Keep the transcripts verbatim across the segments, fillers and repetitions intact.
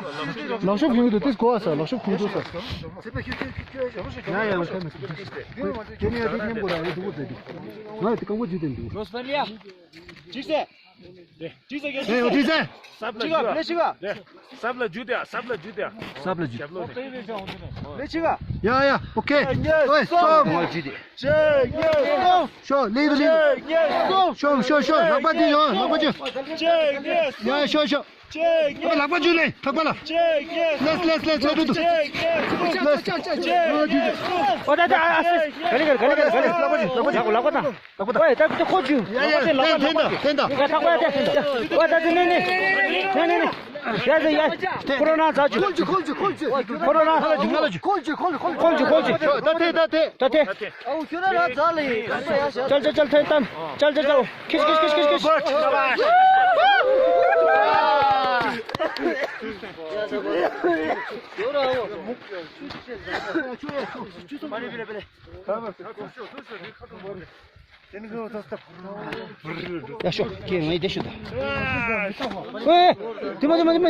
ལག་ཤོབ་ཡོང་གི་འདུག་དེ་གོ་བ་ས་ལག་ཤོབ་ཁུང་ཚུགས་ས། ཡ་ཡ་ལག་ཤོབ་མེད་ས། ཁྱེད་ནི་ཡ་དེ་མཉམ་པོ་ར་ཡོད་འདུག་ཟེར་འདུག་ང་དེ་རྐང་པ་འཇུས་ཏེ་འདུག་ཅིག་ཟེར། ཅིག་ཟེར། ཅིག་ཟེར། སབ་ལ་ཅིག་ག་ལེ་ཅིག་ག་ལེ། སབ་ལ་འཇུས་ཏེ་ཡ། སབ་ལ་འཇུས་ཏེ་ཡ། སབ་ལ་འཇུས། ལེ་ཅིག་ག་ཡ་ཡ་ཨོ་ཁེ། ཨོའེ་སོབ། ང་འཇུས་ཏེ། ཅེ་ཉེ་སོབ། ཤོ་ལེ་དུ་ལེ། ཅེ་ཉེ་སོབ། ཤོ་ཤོ་ཤོ་ལག་པ་འདི་ཡོང་ལག་པ་འཇུས། ཅེ་ཉེ་སོབ། ཡ་ཤོ་ཤོ། ཅེ་ཉེ། ལག་པ་འཇུས་ལེ་ཐག་པ་ལ། ཅེ་ཉེ་སོབ། ལེས་ལེས་ལེས་ལེས་དུ། ཅེ་ཉེ་སོབ། ལེས་ཅེ་ཉེ་སོབ། ཨོ་ད་ད་ཨ་སེ། ག་ལེ་ག་ལེ་ག་ལེ་ག་ལེ། ལག་པ་འཇུས་ལག་པ་འཇུས། ལག་པ་ལག་པ་ད། ཨོ་ད་ད་ཁོ་འཇུས། ཡ་ཡ་ལག་པ་ཐེན་ཐེན་ད་ཐེན་ད། ཡ་ཐག་པ་ཡ་ཐེན། ཨོ་ད་ད་ནི་ནི་ནི་ནི་ནི། ཡ་ཡ་ཡ། ཁོ་རང་ན་ཚ་ཅུ། ཁོ་རང་ན་ཚ་ཅུ། ཁོ་ཅུ་ཁོ་ཅུ། ད་ཐེ་ད་ཐེ། ད་ཐེ། ཨའུ་ཁྱོད་རང་ར་ཛ་ལེ། ཅལ་ཅལ་ཅལ་ཐེ་ཏམ། ཅལ་ཅལ་ཅལ། ཁིས་ཁིས་ཁིས་ཁིས་ཁིས། ཡ་ཤོ་ཀེ་ངའི་དེ་ཤོ་ད། ཨེ། དེ་མ་དེ་མ་དེ་མ།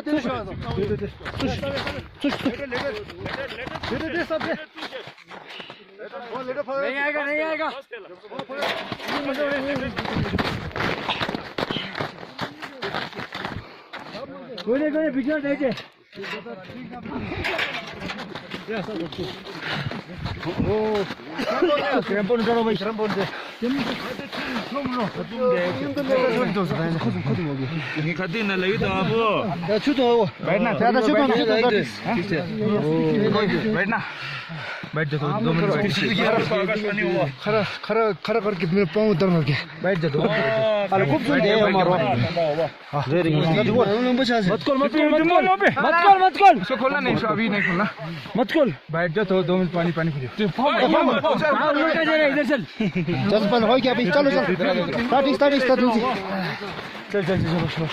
ཚུ་ཤོ། ཚུ་ཤོ། बैठ जा तो, दो मिनट पानी, पानी पी लो। चल, चल, हो गया अभी, चलो, चल। Starting, starting, starting। चल, चल, चल, चलो, चलो।